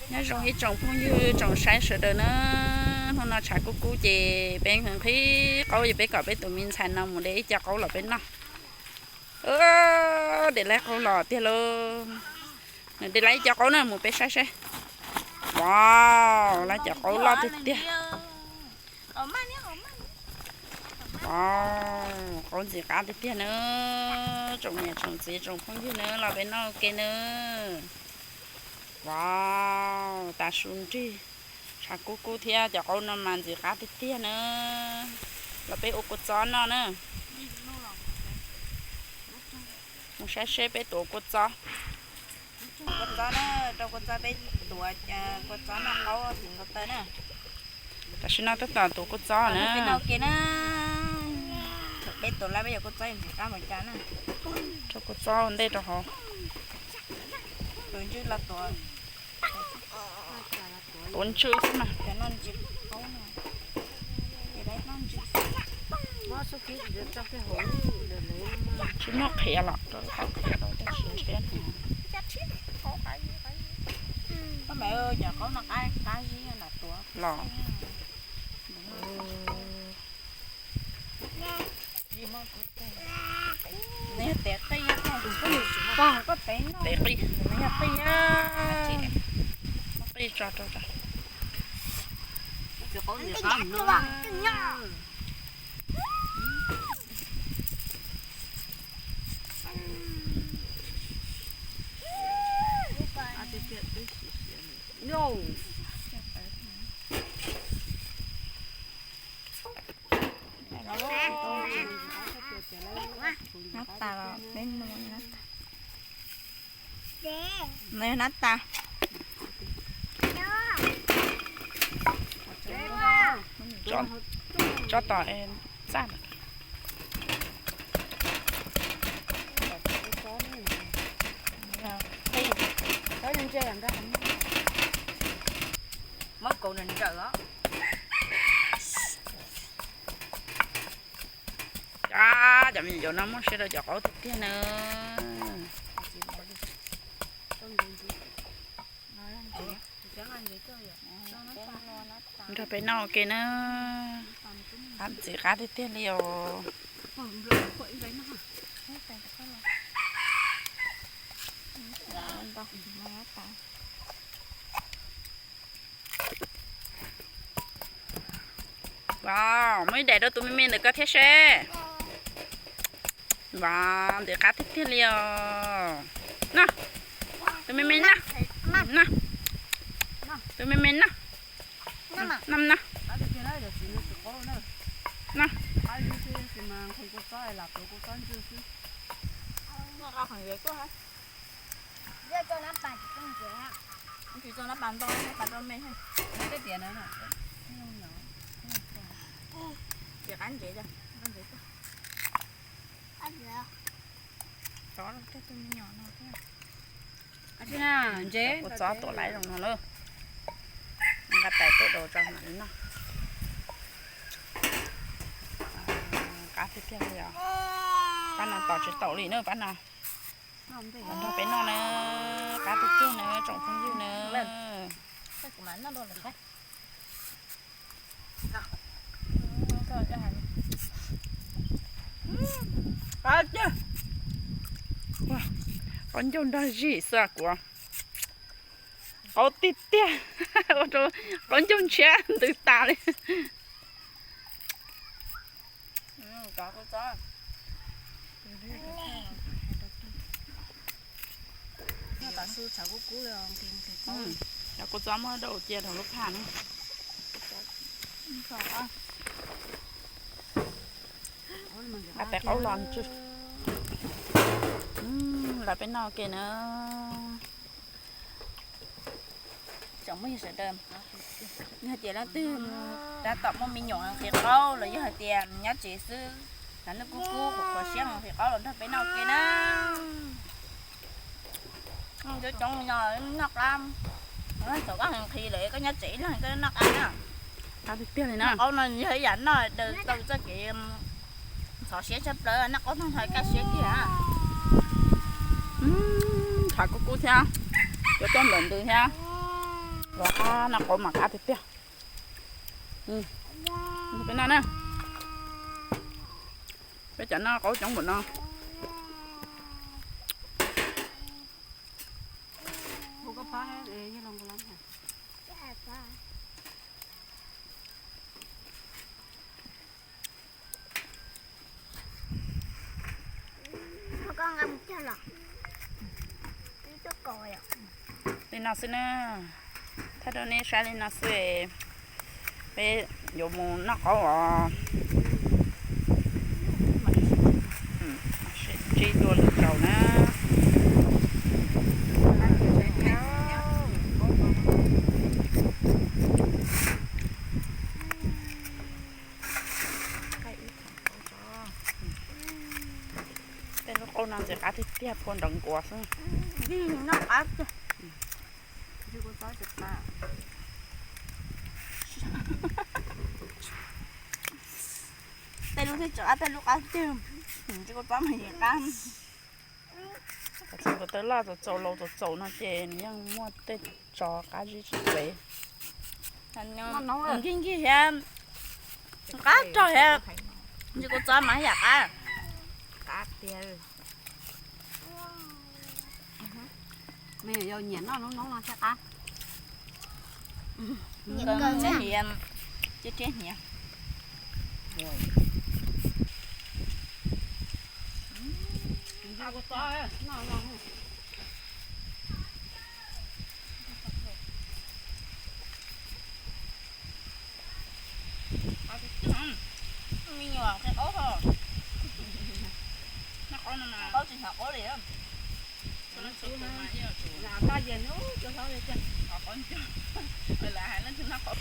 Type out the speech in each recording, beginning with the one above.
Nyob zoo ib tsoom phooj ywg tsoom saib sawv daws na, hnub no tshav kub kub ces peb nqhis qaub, yog peb kom peb tus me ntxhais no mus de ib co qaub los peb noj. De laib qaub los tiag lauj. Nws de laib ib co qaub na, mus peb saib seb. Wow, laib cov qaub loj tiag tiag. Wow, qaub ntxim qab tiag tiag na. Tsoom niam tsoom txiv tsoom phooj ywg na, los peb noj ua ke na. Wow, tas su nrig, tshav kub kub thiab cov qaub no mas ntxim qab tiag tiag na. Los peb ua kua txob noj na. Mus saib seb peb tuav kua txob. Kua txob na, rau kua txob peb tuav kua txob noj qaub tim nkaus taw na. Tam sim no tab tom tuav kua txob na. Peb noj ua ke na. Peb tuav lawm peb yuav kua txob ntxim qab npaum cas na. Rau kua txob ua ntej rau hauv. Tus ntswg los tuav. Tuav ntswg xwb mas. Tsis muaj qhiav los rau qhov qhiav rau tej tsis ntshiab. Los. Tes qij, tes qij, qij tso rau. Nab tas los peb nua nab tas. Nab tas. Tso tom txaj. Muab kaus nws nrawm os. Cov me nyuam no muaj siab rau cov qaub tiag tiag na. Nrog peb noj ua ke na. Qab ntxim qab tiag tiag li os. Wow, muaj ib daim rau tus me me ntawm koj thiab seb. Wow, ntxim qab tiag tiag li os. Noj, tus me me noj. Noj, tus me me noj. Noj, noj. Noj. Tsis tso nab pas ntau, nab pas rau me. Ces qab ntsev, qab ntsev tuaj. Xov rau tej tus me nyuam no thiab. Ua txob tuav laiv zoo no lauj. Nqa tais tuaj daus tso mam li noj. Qab tiag tiag li os. Pab no tos tsis tau li na pab no. Nrog peb noj na, qab tiag tiag na tsoom phooj ywg na. Qab tiag. Qaub ncauj nrog zim xwb kuv. Qaub tiag tiag, ua rau qaub ncauj ntshiab ntws tas li. Cov kua txob muab dau cia rau lub phaj na. Tais qaub los ntsw. Lawv peb noj ua ke na. Tsoom phooj ywg sawv daws, yog hais tias leej twg tab tom muaj me nyuam nqhis qaub los yog hais tias nyob tsev xwb, hnub kub kub qhuav qhuav siab nqhis qaub los nrog peb noj ua ke na. Coob coob no noj qab, thaum koj nqhis lawm koj nyob tsev ib leeg koj noj qab na. Noj qaub no yog ib yam noj daws tau txoj kev ntxhov siab tshaj plaws, noj qaub tag nrho kaj siab kiag. Tshav kub kub thiab, cov tuaj nplawm ntws thiab. Noj qaub mas qab tiag tiag. Peb noj na. Peb cov noj qaub coob npaum no. Li no xwb na. Thaij rau nej saib li no xwb. Peb yuav mus noj qaub os. Sib ntsib dua lwm zaus na. Tej lub qaub no ntxim qab tiag tiag, phua nrov nkuav xwb. Tej lub thiaj tsis qab, tej lub qab tiag. Ntsis kua txob mas yeej qab. Cov txiv npua taw loj txaus txaus laus txaus txaus no ces nws yeej muaj tej tso qab zib tsis tsev. Nkig nkig thiab, qab rog thiab. Ntsis kua txob mas yam qab. Qab tiag. Me nyuam yaus nyiam noj noob noob no thiaj qab. Nyiam kawg thiab. Cia hniav. Me nyuam qhia qaub ho. Noj qaub no mas qaub tsis hnov qaub li. Lawv hais leej twg noj qaub.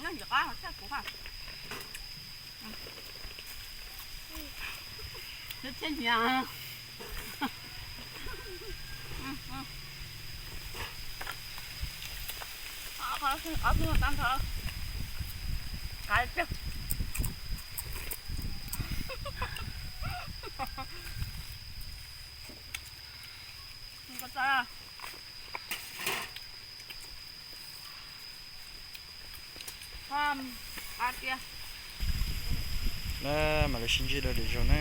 Noj tsis qab tshaj kuv. Thiab hniav. Qab tab nrho. Qab tiag. Mam li sib ntsib dua lwm zaus na.